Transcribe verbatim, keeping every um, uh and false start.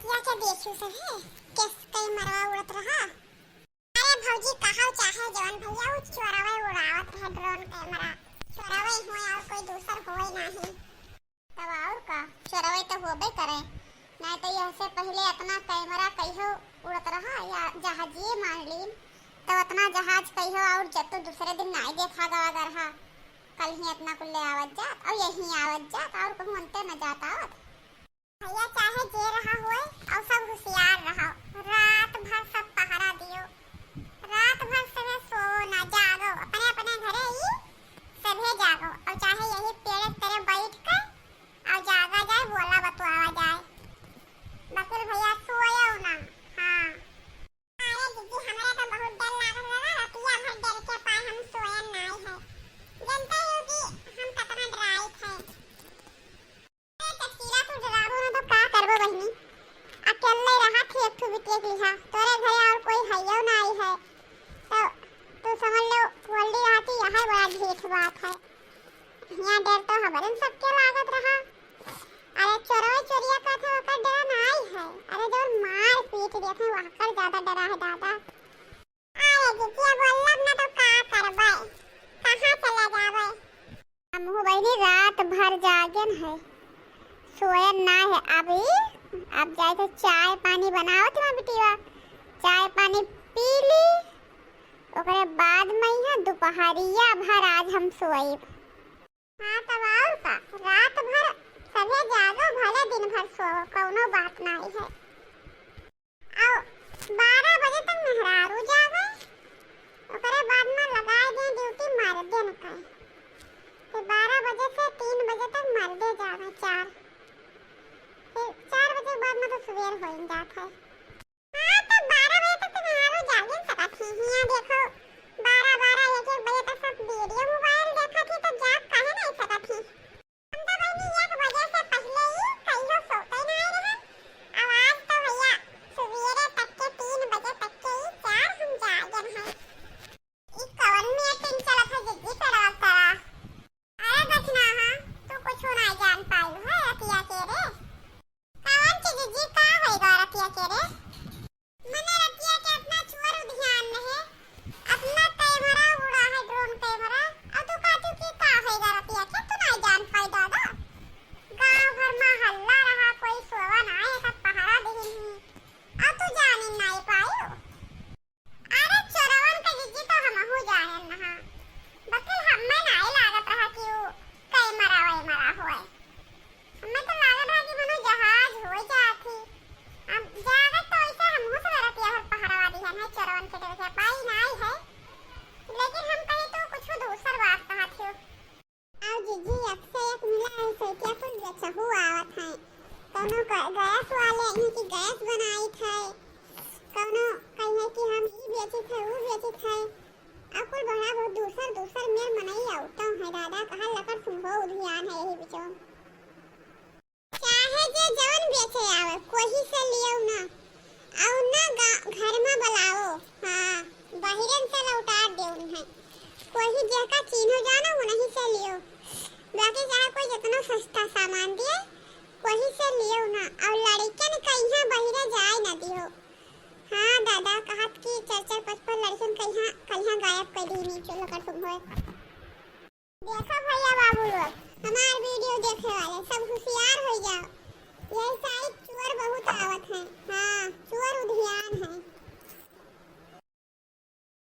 या के देखियो सभे, कैस कैमरवा उड़त रहा। अरे भौजी, कहो चाहे जवन भैया, उ चोरवे उड़ावत रहे drone camera। चोरवे होए और कोई दूसर होए नाही। तब और का, चोरवे तो होबे करे, नहीं तो यह से पहले इतना camera कहियो उड़त रहा या जहाजिए मान लीन, तो इतना जहाज कहियो और जब तो दूसरे दिन नाई देखा गवा गरहा। कल ही इतना कुल्ले आवत जात और यही आवत जात और कहूँ अंते न जात आवत। भैया चाहे जे रहा होए, और सब होशियार रहो, रात भर सब पहरा दियो, रात भर सभे सोओ ना, जागो, अपने अपने घरे ही सभे जागो, और चाहे यही पेड़ के तरे बैठ के और जागा जाए, बोला बतुआवा जाए। बकुल भैया सोयो ना। हाँ। अरे दीदी, हमरा तो बहुत डर लागत रहा, रतिया भर डर के पाए हम सोयन नाई है। जनते हो कि हम कितना डराइत है। अरे चटकीला, तू डराबो ना तो का करबो बहिनी? अकेले रहा थी एक ठो बिटिया के लिहा, तोरे घरे और कोई हइयो नाई है, तो तू समझ लो बोली रहा थी, यह बड़ा ढीठ बात है। यहाँ डर तो हमरन सबके लागत रहा। अरे चोरवे चोरिया का था, ओकर डरा नाई है। अरे जौन मार पीट देखे, वहकर ज्यादा डरा है दादा। अरे बिटिया बोलब ना तो का करबे, कहाँ चला जाबे? हमहू बहिनी रात भर जागेन है, सोयन ना है। अब ई, अब जाए थे चाय पानी बनावत हमार बिटिया, चाय पानी पी ली, ओकरे बाद में यहाँ दोपहरिया भर आज हम सोइब। हाँ, तब और का, रात भर सभे जागो, भले दिन भर सोओ, कौनो बात नाई है। और बारह बजे तक मेहरारू जागे, ओकरे बाद में लगाए दे ड्यूटी मर्दन का। फिर बारह बजे से तीन बजे तक मर्दे जागे, चार, फिर चार बजे के बाद में तो सुबेर हो ही जात है। हाँ, तो बारह बजे तक तो मेहरारू जाग ही सकत ही। हियाँ देखो, बारह, बारह, एक, एक बजे तक सब वीडियो मोबाइल देखत ही, तो जाग काहे नहीं सकत ही? हम तो बहिनी एक बजे से पहले ही कहियो सोते नहीं रहन। अब आज तो भैया सुबेरे तक के तीन बजे तक के ही चार हम जागन हैं। ई कवन meeting चलत है जिज्जी, कड़वा कड़ा? अरे बचना, हाँ, तू कुछ ना जान पाई है रतिया के रे। कवन चीज जी, का होइगा रतिया के रे? मने रतिया के अपना चोर उधियान रहे, अपना कैमरा उड़ा है, drone कैमरा, और तू कहती कि का होइगा रतिया के, तू नहीं जान पाई दादा। गांव भर में हल्ला रहा, कोई सोवा ना है, सब पहरा देहिन ही, और तू जानी नहीं पाई। अरे चोरवन के जिज्जी तो हमहू जानेन रहा, बकिल हम्मे नाई लागत रहा कि ऊ कैमरा वैमरा होए। हम्मे तो लागत रहा कि मनो जहाज होए जात ही। अब जागत तो ऐसे हमहू से रतिया भर पहरवा दिहन है चोरवन के डर के पाई नाई है, लेकिन हम कहीं तो कुछ दूसर बात कहत हियो। अउ जिज्जी, एक से एक मिला है, सैतिया कुल बेचहू आवत है। कौनो ग-, गैस वाले अइहें कि गैस बनाइत है, कौनो कहिए कि हम ई बेचित है, ऊ बेचित है। अउ कुल बड़ा बहुत दूसर दूसर मेर मनई आवतौ है दादा, कहाँ लकड़ सुंघो उधियान है यही बिचवा। चाहे जे जवन बेचे आवे, कोही से लियो ना, अउ ना गा-, घर में बुलाओ, हाँ, बाहिरन से लौटा देउ उन्हें। कोही जेका चीन्हो जानो, उन्हीं से लियो। बाकी चाहे कोई जितना सस्ता सामान दिए, कोही से लियो ना, अउ लड़िकन कहिया बहिरे जाए ना दियो। हाँ दादा, कहत कि चार चार पाँच पाँच लड़िकन कहिया, कहिया गायब कर दी नीचे लकड़ सुंघोए। देखो भैया बाबू लोग, हमार वीडियो देखे वाले सब होशियार हो जाओ।